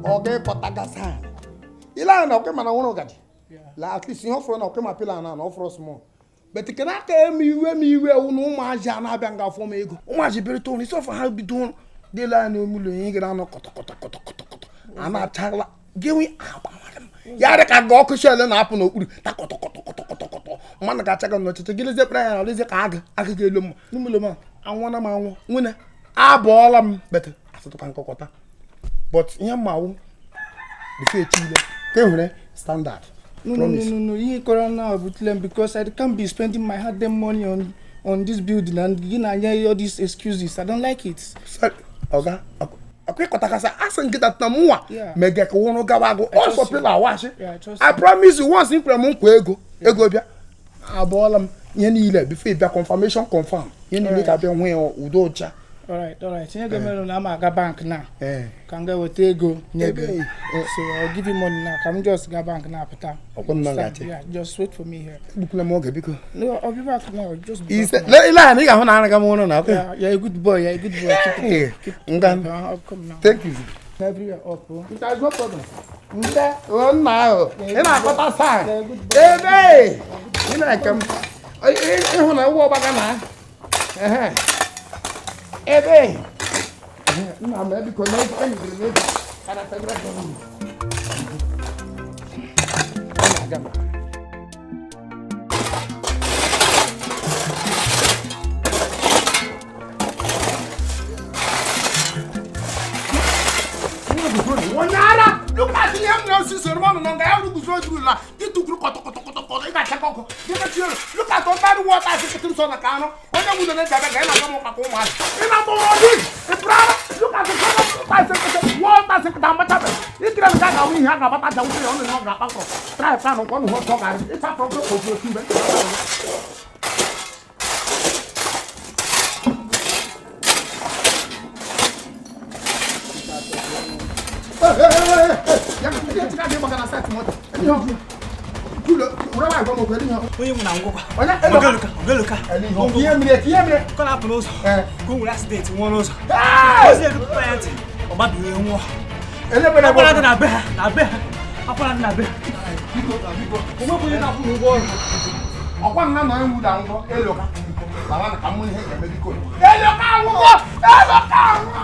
Ọ ga-ekọtagasị anyị ile anya na ọkwe mana nwere ụgaji la at least ihe ọ fọrọ na ọkwe ma pillar na ọ fọrọ small, but kena aka eme iwe m iwe ewu na ụmụazị a na-abịa nga afọ m ego. Ụmụazị berịta ụrụ isi ọfọ ha bido ụrụ dịla anya n'ime ụlọ ihe gara anọ kọtọkọtọkọtọkọtọ a na-achala gị nwe agbamara m ya dị ka ga ọkụ shell na-apụ n'okpuru ta kọtọkọtọkọtọkọtọ mmadụ ga-acha gị n'ọchịchị gị lezie kpere ya lezie ka agụ agụ ga-elu mma n'ụlọ m anwụọna m anwụ nwunye abụọla m but asụtụkwa nkọkọta, but ihe mma wụ before echi ile ka e nwere standard. No, no, Promise. no, no, no. Ihe kọrọ now abutule m because I can't be spending my hard-earned money on this building and gị na-anye all these excuses. I don't like it. Sorry, ọga ọkwa ịkọtakasị asị nkịta na mụnwa Yeah. mege ka ụrụ gawa agụ I trust ọsọ you. pillar washi. Yeah, I trust I you. promise you, once m kwere m nkwa ego ego bịa abụọla m ihe niile before bịa confirmation confirm ihe niile ka bịa nwee udo ụcha. All right. Ihe ga-emerụ na ama aga bank now. Ee. Ka m ga-eweta ego nye gị. Ebe. So I'll give you money now. Ka m just gaa bank na apụta. Ọkwụ nna ngachi. Yeah, just wait for me here. Egbukwala m oge biko. No, I'll be back now. Just be Ise back now. ile anya na ị ga-ahụ na anaga m ụrụ na ọkụ. Yeah, you're a good boy. You're a good boy. Keep it up. Keep it Nga. up. I'll come now. Thank you. Everywhere up. Oh. There's no problem. Nde o nna ahụ ị na-akọta saa You're a good boy. ebe ị na-eke m ịhụ na ụgbọ ọgbaga na ehe ebe nna m ebiko na enyigiri m ego kana federal gọọmenti ọ na-aga m. Onye ara Lukas ihe m na osi soro mọnụ na nga ya ruguzoro juru la gị tukwuru kọtọkọtọkọtọ ị ga-achakọ ọkụ gị mechie ụlọ Lukas ọmmadụ wọta asị kịtị nsọ na ka anụ onye nwudo na njabe ga ị na-aga m ụka ka ụmụazị ị na-atụ ụrọ gị ị pụrụ ara Lukas wọta asị kịtị wọta asị kịtị amachabe ikiri nke a ga-awụ ihe a ga-agbata aja wụsị ya ọnụ na ọ ga-akpa nkọ trai fanụ nke ọnụ hụ ọtọ garị ịchapụ ọkụ ofu otu mgbe. Onye nwụ na ngwụkwa Ogeluka ka ọ na-apụ n'ụzọ ka o nwere accident nwụọ n'ụzọ ozi erupụta ya ntị ọ gbabiri nwụọ akwara dị na be ha na be ha akwara dị na be ha onwekwa onye na-akwụ n'ụgwọ ọrụ ọkwa nna nọ enwu da ngwọ eloka baba na ka mụ ihe ga-eme biko eloka anwụgo eloka anwụgo.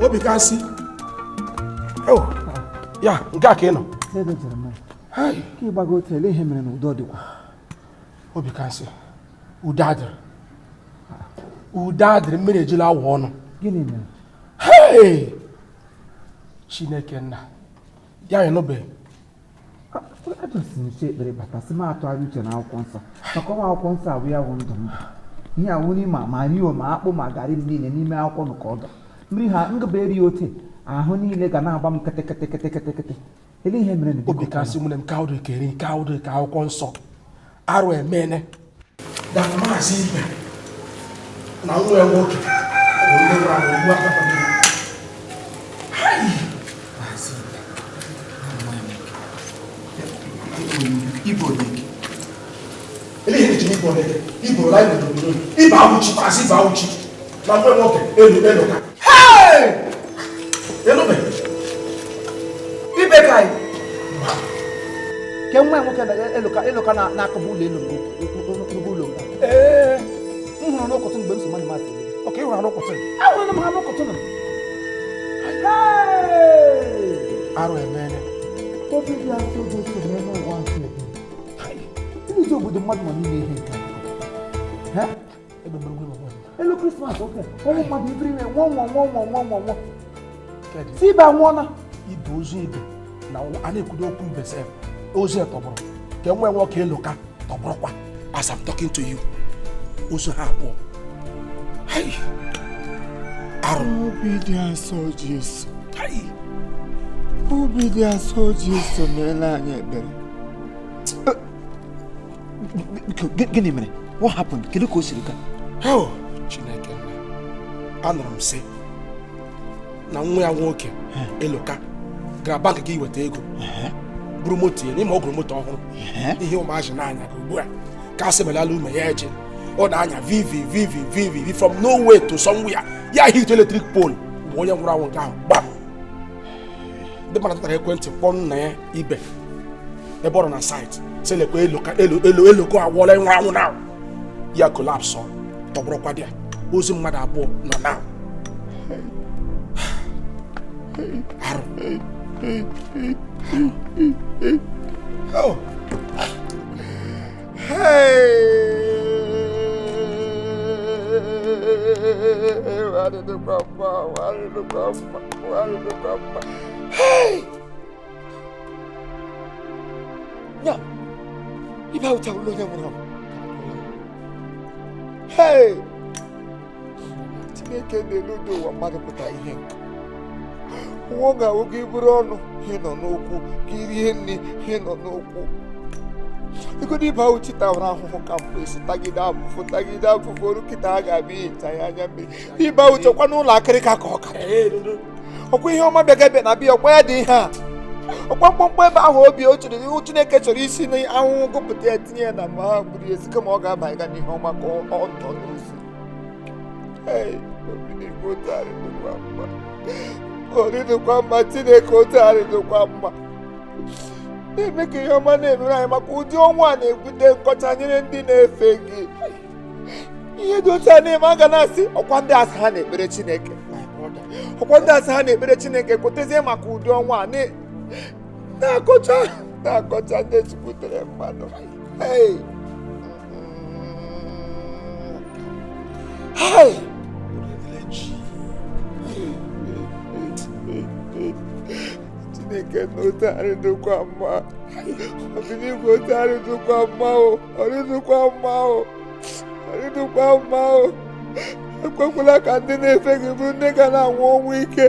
Obi ka asị oh ya nke a ka ị nọ ka ịgbago otu ele ihe mere na udo dịkwa. Obi ka asị udo adịrị udo adịrị mmiri ejila awụ ọnụ. Gịnị mere? Hey! Chineke nna ya ịnụbeghị. Ajọsi m si ekpere bata sị m atụgharị uche na akwụkwọ nsọ maka ọnwa akwụkwọ nsọ abụ ya wụ ndụ m ihe awụ n'ime ma rio ma akpụ ma garị m niile n'ime akwụkwọ nụ ka ọ dọ mmiri ha ngụba eri ote ahụ niile ga na-agba m kịtịkịtịkịtịkịtị ele ihe mere na Obi ka asị nwunye m ka ụdị keri ka ụdị ka akwụkwọ nsọ arụ emene na maazị Ibe na nwa ya nwoke bụ ndị nwụrụ anwụ ugbu a. Ele ihe ji Igbo na-eke Igbo la Igbo n'obodo Ibe awụchi maazị Ibe awụchi na nwa nwoke elu elu ka elube Ibe ka anyị ke nwa nwoke na eluka na-akụba ụlọ elu n'ugwu ụlọ nga. Ee. M hụrụ n'ụkọtụ mgbe m so mmadụ masị. Oke ịhụrụ n'ụkọtụ? Ahụrụ m ha n'ụkọtụ m. Arụ emene. Obi dị asọ dị otu n'elu ụwa nke ebe. Ndị obodo mmadụ nọ n'ime ihe nke a. Elu Krismas oke ụmụ mmadụ ibiri ime nwụọ nwụọ nwụọ nwụọ nwụọ nwụọ. Si ibe anwụọna. Ibe ozu ibe na a na-ekwudo okwu ibe sef ozu ya tọgbọrọ ka enwe nwoke elu ka tọgbọrọkwa as I'm talking to you ozu ha abụọ. Arụ. Obi dị asọ Jesu. Obi dị asọ Jesu meela anyị ebere. Gịnị mere? What happened? Kedu ka o siri gaa? Oh, Chineke nna. Anụrụ m sị na nwa ya nwoke Eloka gara bank ka iweta ego buru moto ya n'ime ọ gụrụ moto ọhụrụ ihe ụmụazị na-anya ka ugbu a ka asị melala ume ya eje ọ na-anya vvvvvv from nowhere to somewhere ya hit electric pole bụ onye nwụrụ anwụ nke ahụ gbam. Ndị mmadụ tara ekwentị kpọọ nna ya ibe ebe ọ nọ na site sị lekwa Eloka elo elo Eloka awụọla nwụrụ anwụ na ya collapse tọgbọrọkwa dị ya ozu mmadụ abụọ nọ na arụ. Oh. Hey! Hey! Ya, ibe ahụ chawụlụ onye nwụrụ anwụ. Hey! Chineke na-elu ụdị ụwa mmadụ pụta ihe nka. Nwa ga-awụ ka iburu ọnụ ihe nọ n'okwu ka irie nri ihe nọ n'okwu. Egodo ibe ahụ chitawara ahụhụ ka mgbe esi tagide afụfụ oru kịta a ga-abịa ihicha ya anya mmiri. Ibe ahụ chọkwa n'ụlọ akịrịka ka ọ ka. Ọkwa ihe ọma bịaga bịa na bịa ọkwa ya dị ihe a. Ọkwa mkpọmkpọ ebe ahụ obi o chere ihu Chineke chọrọ isi na ahụhụ gụpụta ya tinye ya na ma ha gburu ya esi kama ọ ga-abanye ga n'ihe ọma ka ọ nọ n'ozu. Hey, obi na-egbu otu arịdịkwa mma. Ọ dịdịkwa mma Chineke otu arịdịkwa mma. Na-eme ka ihe ọma na-emere anyị maka ụdị ọnwụ a na-ebute nkọcha nyere ndị na-efe gị. Ihe dị otu a na-eme a ga na-asị ọkwa ndị asị ha na-ekpere Chineke. Ọkwa ndị asị ha na-ekpere Chineke kwetezie maka ụdị ọnwụ a na-akọcha na-akọcha ndị chukwutere mmadụ. Hey! Hey! Chineke na otu arịdịkwa mma. Ọdịnihu otu arịdịkwa mma o. Ọdịdịkwa mma o. Ọdịdịkwa mma o. Ekwekwala ka ndị na-efe gị bụrụ ndị ga na-anwụ ọnwụ ike.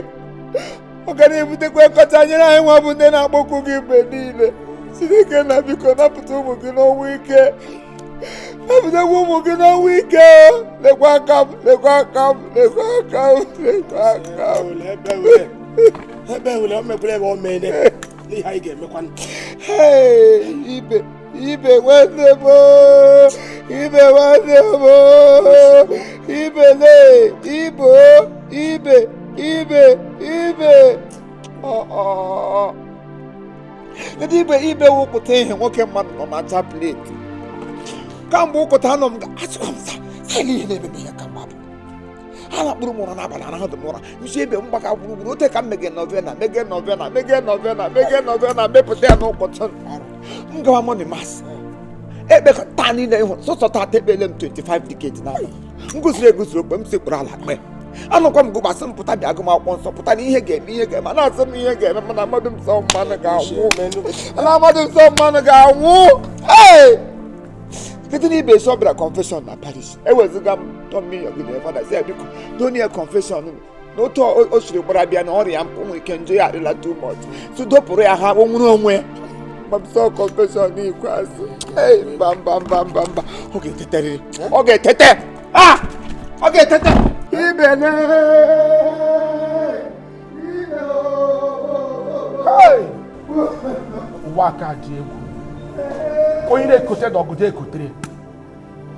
Ọ ga na-ebutekwa nkọcha nyere anyị nwa bụ ndị na-akpọku gị mgbe niile. Chineke na biko napụta ụmụ gị n'ọnwụ ike. Napụtakwa ụmụ gị n'ọnwụ ike. Lekwa aka m, lekwa aka m, lekwa aka m, lekwa aka m. Ebe wule o mekwere ebe o meene n'ihe anyị ga-emekwa. Hey, ibe ibe nwanne m, ibe nwanne m, ibe le, ibo, ibe, ibe, ibe. Ọ. Ndị ibe ibe wụpụta ihe nwoke mmadụ nọ na aja pleti. Kamgbe ụkọta anọ m ga-asịkwa m sa ihe na-ememe ya ka mmadụ. A na-akpụrụ m ụra n'abalị anaghị m ụra nsi ebe mgbaka gburugburu ote ka m mege novena mege novena mege novena mege novena mepụta ya n'ụkọtụ m gawa mọni mas ekpe taa niile ịhụ sọsọ taata ekpele m 25 decades n'abalị m gụziri eguziri okpe m sekpụrụ ala kpe anụkwa m gụgbasị m pụta bịa agụmakwụkwọ nsọ pụta na ihe ga-eme ihe ga-eme na-asị m ihe ga-eme mana mmadụ m sọ mmanụ ga-anwụ mana mmadụ m sọ mmanụ ga-anwụ. Ee! Kedu n'ibe esi ọ bịara confession na parish eweziga m tọmmi yọgide fada si ya biko donie confession n'otu o siri gbara bịa na ọrịa m nwere ike njọ ya adịla too much so dopụrụ ya ha o nwere onwe ya mba confession n'ikpeazụ. Ee, mba mba mba mba mba ọ ga-eteterịrị ọ ga-etete ah ọ ga-etete ibele ibe. Ụwa aka dị egwu. Onye na-ekote na ọgụdọ ekotere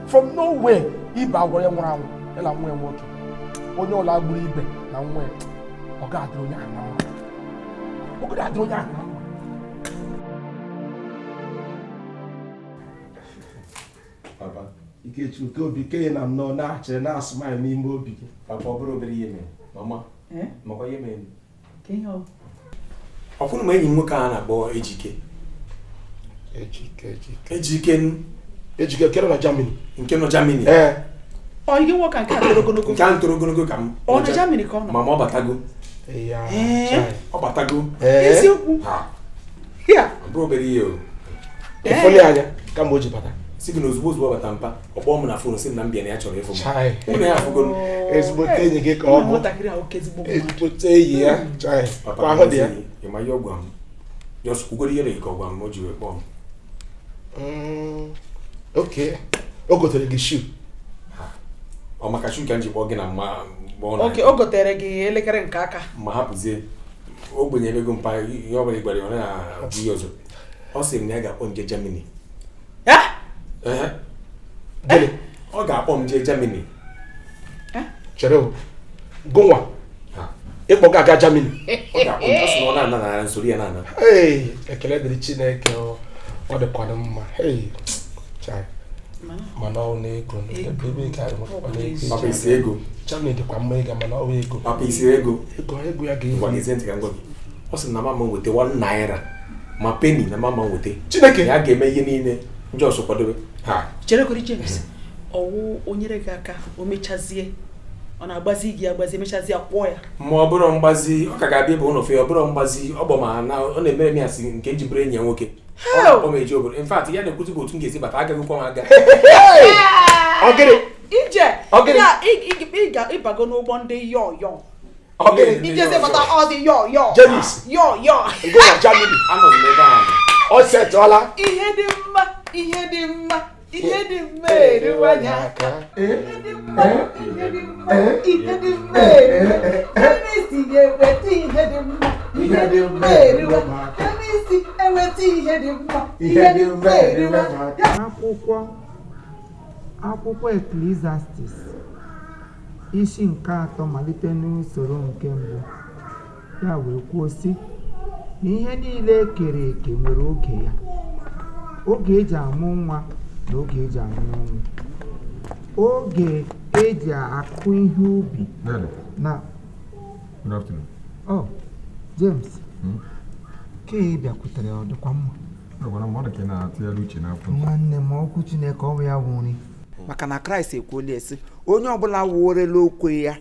from nowhere ibe agwọ ya nwụrụ anwụ ya na nwa ya nwoke onye ụlọ gburu ibe na nwa ya ọ ga-adịrị onye ahụ na mma. Ọ ga-adịrị onye ahụ na mma. Papa, Ikechukwu obi kenye na m nọ na-achịrị na-asụmaghị n'ime obi gị. Papa, ọ bụrụ obere ihe mere. Mama, makwa ihe mere. Ọ kwụrụ m enyi m nwoke a na-akpọ Ejike. Ejike Ejike Ejike nke nọ na Germany. Nke nọ Germany. Ee. Ọ ige nwoke nke a toro ogologo. Nke a toro ogologo ka m. Ọ na Germany ka ọ nọ. Mama ọ batago. Ọ batago. Eziokwu. Ya. Ọ bụrụ obere ihe o. Ịfụli anya kama o ji bata. Sị gị na ozugbo ozugbo ọ bata mpa, ọ kpọọ m na phone sị m na m bịa na ya chọrọ ịfụ m. Chai. Mụ na ya afụgo m. Ezigbote enyi gị ka ọ bụ. Nwatakịrị ahụ oke ezigbo mmadụ. Ezigbote enyi ya. Chai. Papa, Kwa ahụ dị ya. ị ma ihe ọ gwa m? Just kwugoro ihe dị ka ọ gwa m o ji wee kpọọ m. Okay. O gotere gị shoe. Ọ maka shoe ka m ji kpọọ gị na mma mgbe ọ na- Oke, o gotere gị elekere nke aka. Ma hapụzie ogbenye ego mpa ihe ọ bụla ị gwara ya ọ na-abụ ihe ọzọ. Ọ sị m na ya ga-akpọ m jee Germany. Gịnị? Ọ ga-akpọ m jee Germany. Chere o. Gụnwa. Ịkpọ gị aga Germany. Ọ ga-akpọ m, ọ sị na ọ na-ana na nsoro ya na-ana. Hey, ekele dịrị Chineke o. Ọ dịkwanụ mma. Hey, chai. Mana ọ na-ego. Ebe ka ọ na-ego. Papa isi ego. Germany dịkwa mma ịga mana ọ bụ ego. Papa isi ego. Ego ego ya ga-efu. Ngwa gị ntị ka m gwa gị. Ọ sị na mama nweta 1 naira ma penny na mama nweta. Chineke. Ya ga-eme ihe niile ndị ọsọ kwadobe. Ha. Cherekori James, ọwụ o nyere gị aka o mechazie ọ na-agbazi gị agbazi emechazie kwụọ ya. Ma ọ bụrụ mgbazi ọ ka ga-abịa ebe ụlọ fe ọ bụrụ mgbazi ọ gbọ ma na ọ na-emere m ya si nke ji bụrụ enyi ya nwoke. Ọ na-akpọ m eje obodo. In fact, ya na-ekwuzi bụ otu m ga-esi bata agaghịkwa m aga. Ọ gịnị? Ije Ọ gịnị? ya ị ga ịbago n'ụgbọ ndị yọ yọ. Ọ gịnị? Ijezi bata ọ dị yọ yọ. James. Yọ yọ. Gụnwa Germany. Anọ m ebe ahụ. Ọ setụọla. Ihe dị mma, ihe dị mma, ihe dị mma eriwe anya aka. Ihe dị mma, ihe dị mma, ihe dị mma eriwe. James ga-eweta ihe dị mma, ihe dị mma eriwe. James eweta ihe dị mma, ihe dị mma eriwe. Akwụkwọ Eklisiastis isi nke atọ malite n'usoro nke mbụ ya wee kwuo sị na ihe niile e kere eke nwere oge ya, oge eji amụ nwa na oge eji anwụ ọnwụ, oge eji akụ ihe ubi na Good afternoon. Oh, James, ke ị bịakwutere ọ dịkwa mma? Ọ gwara m ọ dị ka ị na-atụgharị uche n'akwụkwọ. Nwanne m, okwu Chineke ọ bụ ya bụ nri. Maka na Kraịst ekwuola esi onye ọbụla wụorela okwe ya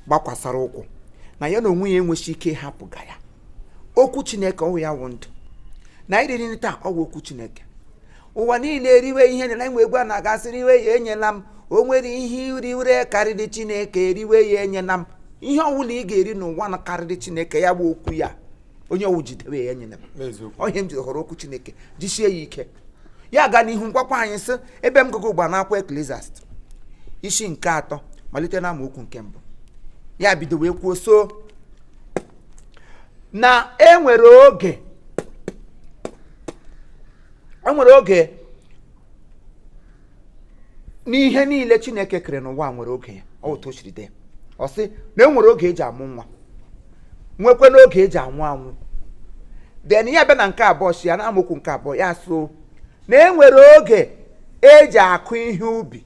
gbakwasara ụkwụ na ya na onwe ya enweghị ike ịhapụga ya. Okwu Chineke ọ bụ ya wụ ndụ. Na iriri nri taa ọ bụ okwu Chineke. Ụwa niile eriwe ihe na enwe egwu a na-agasị riwe ya enyela m, o nwere ihe iriure karịrị Chineke eriwe ya enyela m. Ihe ọbụla ị ga-eri n'ụwa na karịrị Chineke ya bụ okwu ya. Onye ọwụ jidewe ya enyela m. Ọ ihe m jiri họrọ okwu Chineke jisie ya ike. Ya ga n'ihu gwakwa anyị sị ebe m gụgụ gba n'akwụkwọ Eklisiast isi nke atọ malite na amaokwu nke mbụ ya bido wee kwuo so na enwere oge enwere oge n'ihe niile Chineke kere n'ụwa nwere oge ya. Ọ otu o siri dị ọ sị na enwere oge eji amụ nwa nwekwe n'oge eji anwụ anwụ. Then ya bịa na nke abụọ si ya na amaokwu nke abụọ ya so na enwere oge eji akụ ihe ubi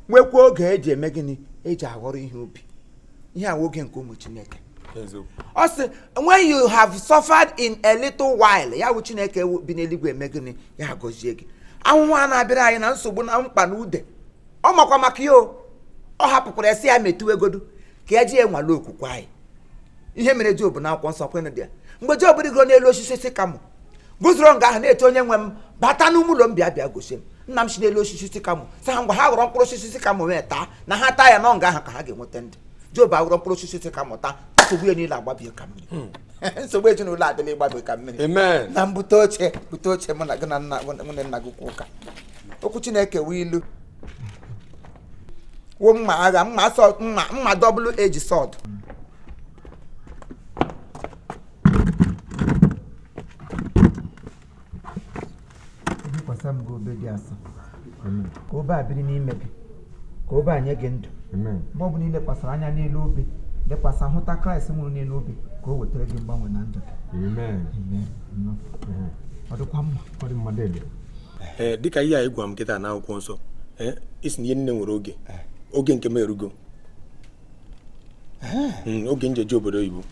nwekwa oge eji eme gịnị eji aghọrọ ihe ubi. Ihe a oge nke ụmụ Chineke. Ọ sị when you have suffered in a little while, ya wụ Chineke bi n'eluigwe eme gịnị ya gọzie gị. Ahụhụ a na-abịara anyị na nsogbu na mkpa na ude ọ makwa maka ya o ọ hapụkwara ya sị ya metụ egodu ka ya ji enwale okwukwe anyị. Ihe mere Job na akwụkwọ nsọ kwenụ dị ya mgbe Job rigoro n'elu osisi sikamụ guzoro nga ahụ na-eche onye nwe m bata n'ume ụlọ m bịa bịa gosi m nna m si n'elu osisi sikamụ sị ha ngwa ha ghọrọ mkpụrụ osisi sikamụ wee taa na ha taa ya nọ nga ahụ ka ha ga-enweta ndụ. Job aghọrọ mkpụrụ osisi sikamụ taa nsogbu ya niile agbabie ka mmiri. Nsogbu ezinụlọ adịla ịgbabie ka mmiri. Amen. Na mbute oche bute oche mụ na gị na nna nwunye nna gị kwa ụka. Okwu Chineke wụ ilu wụ mma agha mma sọ mma mma double edge sword. Ebikwasa m gị obe dị asọ ka obe a biri n'ime gị ka obe a nye gị ndụ. Mgbe ọ bụla ị lekwasara anya n'elu obe lekwasa hụta Kraịst nwụrụ n'elu obe ka o wetara gị mgbanwe na ndụ gị. Amen. Amen. Ọ dịkwa mma. Ọ dị mma dede. Ee, dịka ihe anyị gwa m kịta na akwụkwọ nsọ isi na ihe nne nwere oge oge nke m erugo. Oge njeje obodo oyibo.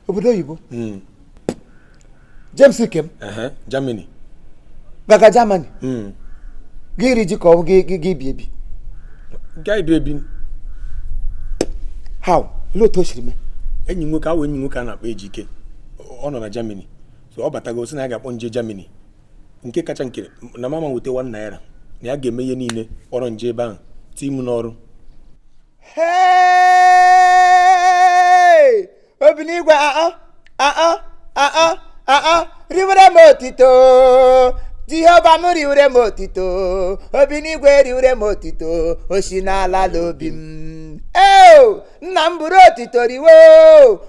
Obodo oyibo? James Ikem? Germany. Gaga Germany? Gị iri ji ka ọ gị gị bi ebi? Gaa ebi ebi. How? Olee otu o siri mee? Enyi nwoke awụ enyi nwoke a na-akpọ Ejike. Ọ nọ na Germany. So ọ batago sị na ya ga-akpọ nje Germany. Nke kacha nke na mama nweta 1 naira na ya ga-eme ihe niile kpọrọ nje ebe ahụ tii m n'ọrụ. Hey! Obinigwe aa riwere m otito Jehova m riwere m otito Obinigwe riwere m otito o si n'ala l'obi m. Eo nna m bụrụ otito riwe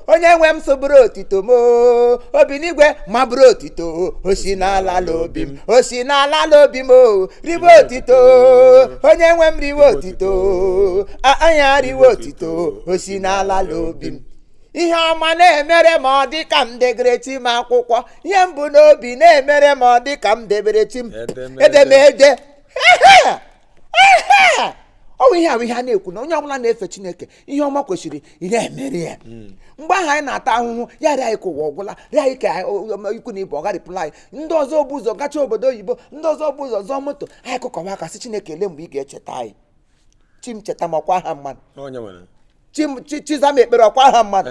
onye nwe m so bụrụ otito m Obinigwe ma bụrụ otito o si n'ala l'obi m o si n'ala l'obi m o riwe otito onye nwe m riwe otito anya riwe otito o si n'ala l'obi m. Ihe ọma na-emere m ọ dị ka m degere chi m akwụkwọ ihe mbụ n'obi na-emere m ọ dị ka m debere chi m edemede. Ọ bụ ihe ahụ ihe a na-ekwu na onye ọbụla na-efe Chineke ihe ọma kwesịrị ị na-emere ya. Mgbe ahụ anyị na-ata ahụhụ ya rịa anyị ka ụwa ọgwụla rịa anyị ka ikwu na ibe ọ gharịpụla anyị ndị ọzọ bụ ụzọ gacha obodo oyibo ndị ọzọ bụ ụzọ zọọ moto anyị kụkọwa aka sị Chineke ele mgbe ị ga-echeta anyị. Chi m cheta m ọkwa aha mmadụ Chizam ekpere ọkwa aha mmadụ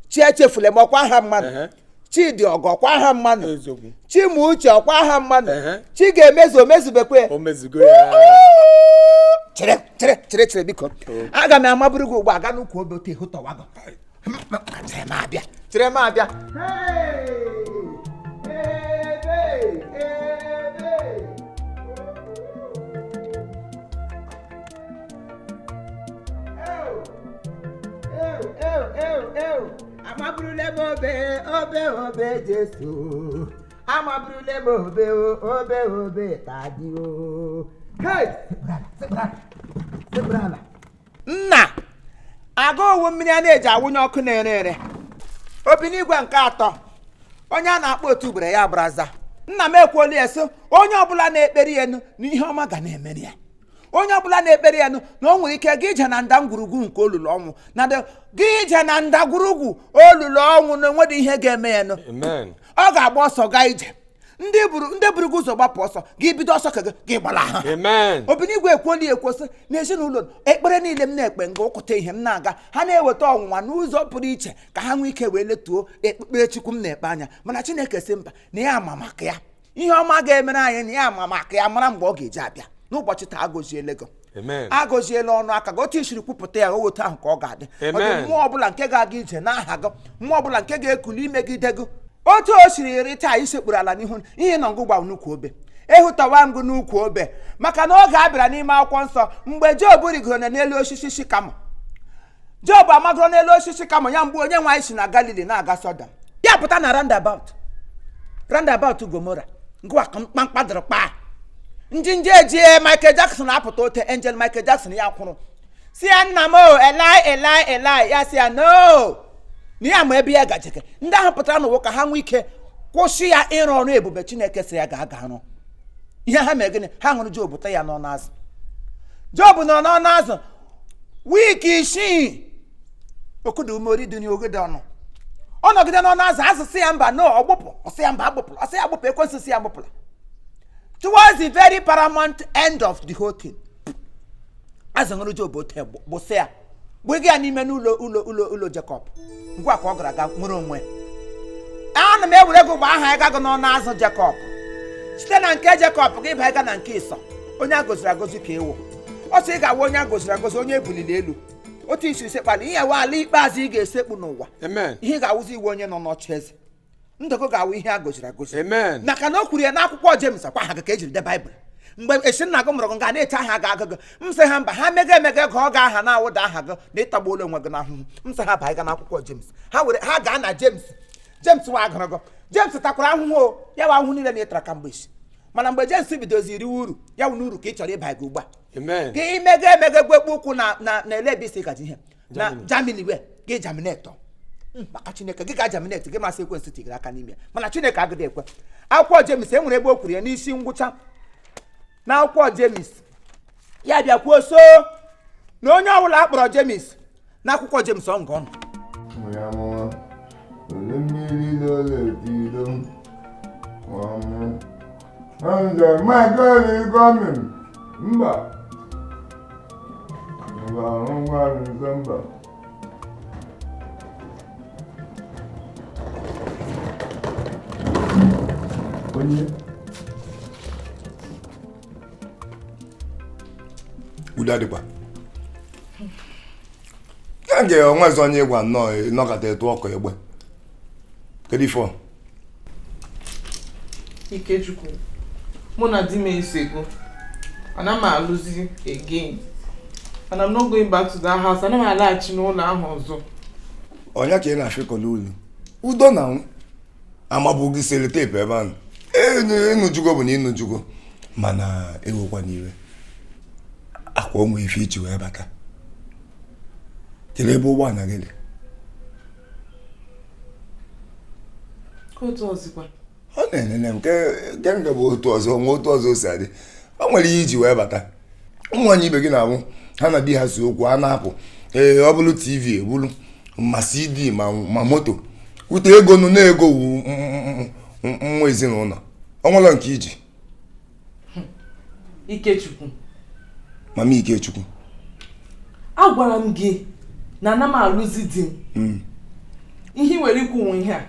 Chi echefule m ọkwa aha mmadụ Chidi ọgọ ọkwa aha mmadụ Chimuche ọkwa aha mmadụ Chi ga-emezu omezubekwe. Chere chere chere chere biko aga m amaburu gị ugbu a ga n'ukwu obe otu hụtọwa gị. Chere m abịa chere m abịa. Amaburule m obe obe obe Jesu amaburule m obe obe obe tadi o. Hey! Sebrala. Nna agụ owu mmiri a na-eji awụnye ọkụ na-ere ere. Obinigwe nke atọ onye a na-akpọ otu ugboro ya braza. Nna m ekwuola ya sị onye ọbụla na-ekpere ya enu na ihe ọma ga na-emere ya. Onye ọbụla na-ekpere ya na o nwere ike gị ije na ndagwurugwu nke olulu ọnwụ na gị ije na ndagwurugwu olulu ọnwụ na onwedị ihe ga-eme ya nụ. Ọ ga-agba ọsọ gaa ije ndị buru gị ụzọ gbapụ ọsọ gị bido ọsọ ka gị gbara ha. Obinigwe ekwuola ya ekwosị na ezinụlọ ekpere niile m na-ekpe nga ụkụta ihe m na-aga ha na-eweta ọnwụnwa n'ụzọ pụrụ iche ka ha nwee ike wee letuo ekpukpere Chukwu m na-ekpe anya mana Chineke sị mba na ya ama maka ya ihe ọma ga-emere anyị na ya ama maka ya mara mgbe ọ ga-eji abịa. N'ụbọchị taa agọziele gị agọziela ọnụ aka gị otu isiri kwupụta ya otu ahụ ka ọ ga-adị. Ọ dị mmụọ ọbụla nke ga-aga ije n'aha gị mmụọ ọbụla nke ga-ekuli imegide gị otu o siri ri taa isekpuru ala n'ihu ihe nọ ngụ gbaw n'ukwu obe ehụtawa m gị n'ukwu obe maka na oge a bịara n'ime akwụkwọ nsọ mgbe Job rigoro na n'elu osisi shikamọ Job amagoro n'elu osisi kama ya mgbe onye nwe anyị si na Galili na-aga Sọdọm ya pụta na roundabout Gomora ngwa mkpamkpa dịrị kpaa njinje ejie Michael Jackson apụta ote Angel Michael Jackson ya kwụrụ si ya nna m o Eli Eli Eli ya si ya no na ya ma ebe ya gajeke ndị ahụ pụtara n'ụwa ka ha nwee ike kwụsị ya ịrụ ọrụ ebube Chineke si ya ga-aga arụ ihe ha mere gịnị ha hụrụ Job ta ya n'ọnụ azụ Job nọ n'ọnụ azụ wiiki isii okudu umori dị n'ogede ọnụ ọ nọgide n'ọnụ azụ azụ si ya mba no ọgbụpụ ọsị ya mba agbụpụla ọsị ya agbụpụ ekwensị si ya agbụpụla. Towards the very paramount end of the whole thing azụ ṅụrụ Job ote gbụsị ya gbụga ya n'ime n'ụlọ ụlọ ụlọ ụlọ Jacob ngwa ka ọ gara aga nwere onwe. Ana m ewere gị gba aha ịga gị n'ọnụ azụ Jacob site na nke Jacob gị baa na nke Ịsọ onye a gọziri agọzi ka ewu ọ sị ị ga-awụ onye a gọziri agọzi onye ebuliri elu otu isi sekpala ihe wa ala ikpeazụ ị ga-esekpu n'ụwa ihe ga-awụzi iwe onye nọ n'ọchị eze ndụkọ ga-awụ ihe a gọziri agọzi maka na o kwuru ya n'akwụkwọ James akwa ha ka ejiri de Baịbụl mgbe esi nna gị mụrụ gị nga na-eche aha gị agụgụ m sị ha mba ha mega emega ka ọ ga-aha na-awụda aha gị na ịtagbuola onwe gị n'ahụhụ m sị ha baa ga n'akwụkwọ James ha were ha gaa na James James nwa agụrụ gị James takwara ahụhụ o ya wa ahụhụ niile na ịtara ka mgbe isi mana mgbe James bidoziri uru ya wụ n'uru ka ị chọrọ ịba gị ugbu a ka imega emega gwekpu ụkwụ na na elebisi gaji ihe na Germany wee gị jaminetọ maka Chineke gị ga jaminetị gị masị ekwensị tigiri aka n'ime mana Chineke agịdị ekwe. Akwụkwọ James e nwere ebe o kwuru ya n'isi ngwụcha na akwụkwọ James ya bịa kwuo so na onye ọbụla a kpọrọ James na akwụkwọ James ọ nga ọnụ mba mba mba. Onye Udo adịkwa. Ya nke onwezi onye ịgwa nnọọ ịnọkọta etu ọkụ egbe. Kedu ife ọ? Ikechukwu, mụ na di m esego. Ana m alụzi again. And I'm not going back to that house. Ana m alaghachi n'ụlọ ahụ ọzọ. Ọnya ka ị na-afịkọla olu. Udo na nwụ. Amabụ gị sellotape ebe ahụ. Ịnụjugo bụ na ịnụjugo. Mana ewekwa n'iwe. Akwa ụmụ ife iji wee bata. Kedu ebe ụgbọala gị dị? Otu ọzọkwa. Ọ na-enene m nke bụ otu ọzọ nwe otu ọzọ o si adị. O nwere ihe iji wee bata. Ụmụ nwaanyị ibe gị na-abụ ha na di ha si okwu a na-apụ. Ee, ọ bụrụ TV ebulu ma CD ma moto. Ute ego nụ na-ego wu nwa ezinụlọ. Ọ nwere nke iji. Ikechukwu. Mama Ikechukwu. Agwara m gị na ana m alụzi di m. Ihe nwere ikwu ihe a.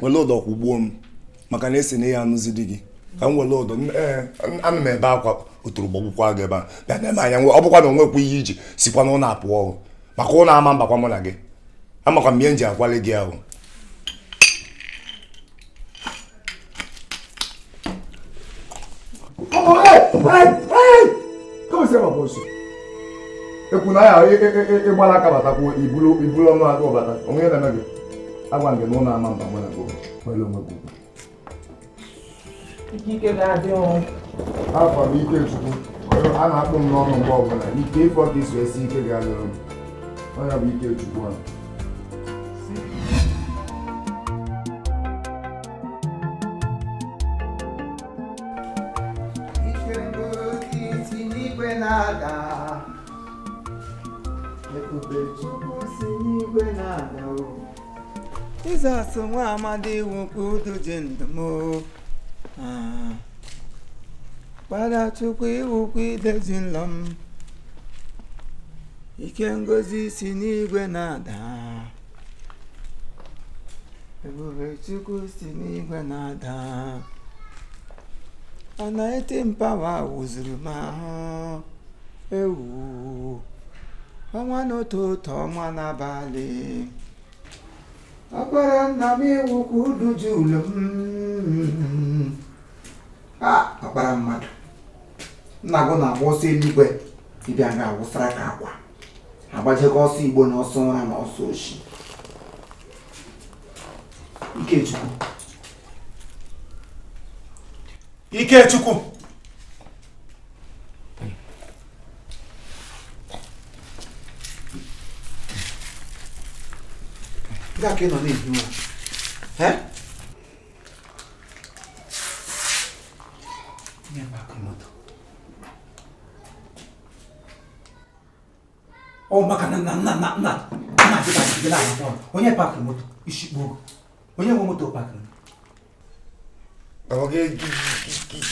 Wele ụdọ kwụgbuo m maka na esi na ya anụzi di gị ka m wele ụdọ ana m ebe akwa oturu gbagbukwa gị ebe a bịa na-eme anya ọ bụkwa na onwekwa ihe iji sikwa na ụlọ apụọ ọhụ maka ụlọ ama mbakwa mụ na gị amakwa m ihe m ji akwali gị ahụ. Ekwu na ya ịgbala aka batakwu ibulu ọnụ agụ bata onwe ya na-eme gị. Agwa nke n'ụlọ ama mba mụ na gị nwere onwe gị. Ike ga-adị ọnwụ. Afọ m Ikechukwu, a na-akpụ m n'ọnụ mgbe ọbụla ike ịfọ ka iso esi ike ga-adịrị m. Onye bụ Ikechukwu ahụ. Ike ngozi si n'igwe na-ada. Ebube Chukwu si n'igwe na-ada o. Jizọs nwa amadi wukwu udu ji ndụ m o. Kpara Chukwu iwukwu idezi nlọ m. Ike ngozi si n'igwe na-ada. Ebube Chukwu si n'igwe na-ada. Anointing power wụzuru m ahụ. Ewu. Ọnwa n'ụtụtụ, ọnwa n'abalị. Ọkpara nna m iwukwu udu ji ụlọ m. Ọkpara mmadụ. Nna gị na-agba ọsọ eluigwe ịbịa nga awụsara ka akwa. Agbajego ọsọ Igbo na ọsọ ụra na ọsọ oshi. Ikechukwu. Ikechukwu. Gaa ka ị nọ na-ehi ụra. Ọ maka na nna nna nna nna nna onye pakịrị moto isi kpuo onye nwe moto pakịrị. Ka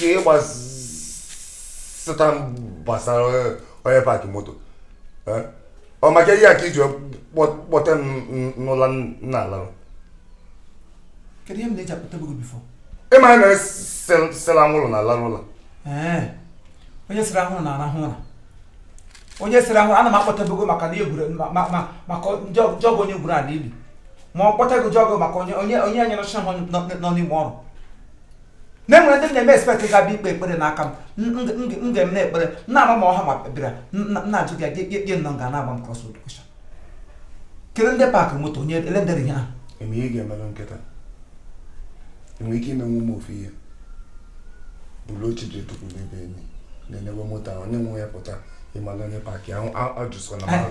ịgbasịta m gbasara onye paakị moto. Ọ maka ihe a ka iji kpọte m n'ụlọ nna alarụ. Kedu ihe m na-eji akpọte gị bifo? Ịma na sela anwụrụ na alarụ ụlọ. Onye sịrị anwụrụ na-arahụ ụra. Onye sịrị anwụrụ ana m akpọtebego maka na egwuru maka jọgụ onye gwuru ala ili. Ma ọ kpọtego jọgụ maka onye onye onye anyere nọchi ahụ nọ n'ime ọrụ. Na enwere ndị na-eme expect ga-abịa ikpe ekpere n'aka m m ga-eme ekpere na-ama ma ọha ma bịara na-ajụ gị gị nọ nga na-agba m cross road question. Kedu ndị paakị moto onye elendere ihe ahụ? Eme ihe ga-emelụ nkịta. Enwere ike imenwu m ofu ihe. Bulu oche ji tupu n'ebe enyi na-enebe moto ahụ onye nwe ya pụta ịmala onye paakị ahụ ajụsọ na mmadụ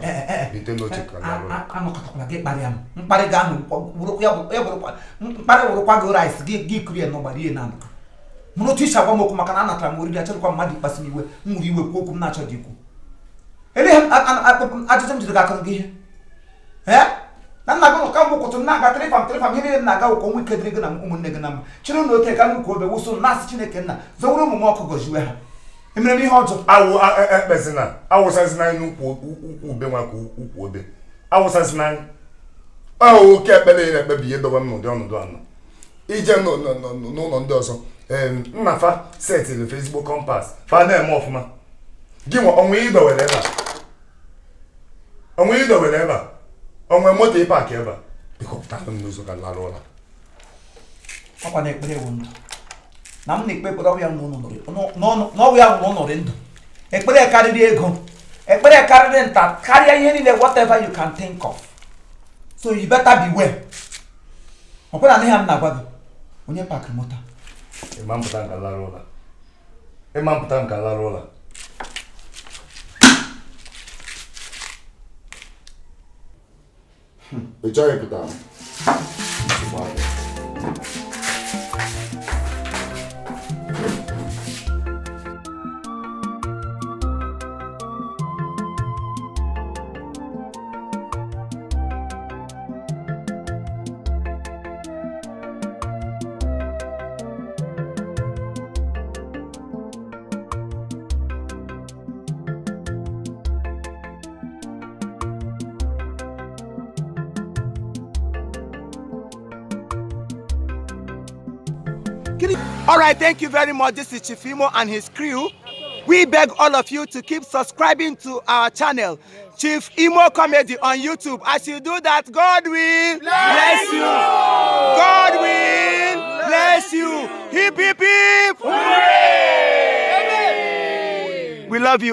bite n'oche ka na-arụ. Anọkọtakwala gị kparịa m mkparị gị ahụ mkparị wụrụkwa gị rice gị kuru ya n'ọgbara ihe na-anọkọ. Mụrụ otu isi agwa m okwu maka na anatara m oriri achọrọkwa mmadụ ịkpasu m iwe m nwere iwe kwuo okwu m na-achọghị ikwu. Eleghị m ajụjụ m jụrụ gị akụrụ gị ihe. Ee na nna gị ka mgbe ụtụtụ m na-aga trịfam ihe niile m na-aga ụka onwe ike dịrị gị na ụmụnne gị na mma chịrị na ote ka m kwuo obe wụso m na-asị Chineke nna zọwụrụ ụmụ m ọkụ gọziwe ha. Emere m ihe ọjọọ. Awụ ekpezina awụsazina anyị n'ukwu ube nwa ka ukwu obe awụsazina anyị. Ọ oke ekpere ị na-ekpebi ihe dọba m n'ụdị ọnọdụ anọ. Ije n'ụlọ ndị ọzọ nna fa setịrị Facebook kompas fa na-eme ọfụma. Gị nwa onwe idowere ebe a, onwe idowere ebe a, onwe moto ịpaki ebe a. Biko pụtara m n'ụzọ ka m lara ụla. Ọkwa na ekpere wụ ndụ na m na-ekpe ekpere, ọwụ ya nwụ n'ọwụ ya nwụrụ ụnọrị ndụ. Ekpere karịrị ego, ekpere karịrị nta karịa ihe niile, whatever you can think of. So you better beware. Ọkwa na ihe m na-agwa gị, onye pakịrị moto? Ịma mpụta nka lara ụla, ịma mpụta nka lara ụla. Ị chọghị ịpụta m? Nsogbu adịghị. All right, thank you very much. This is Chief Imo and his crew. We beg all of you to keep subscribing to our channel, Chief Imo Comedy on YouTube. As you do that, God will bless you. God will bless you. Hip, hip, hip. Hooray! We love you.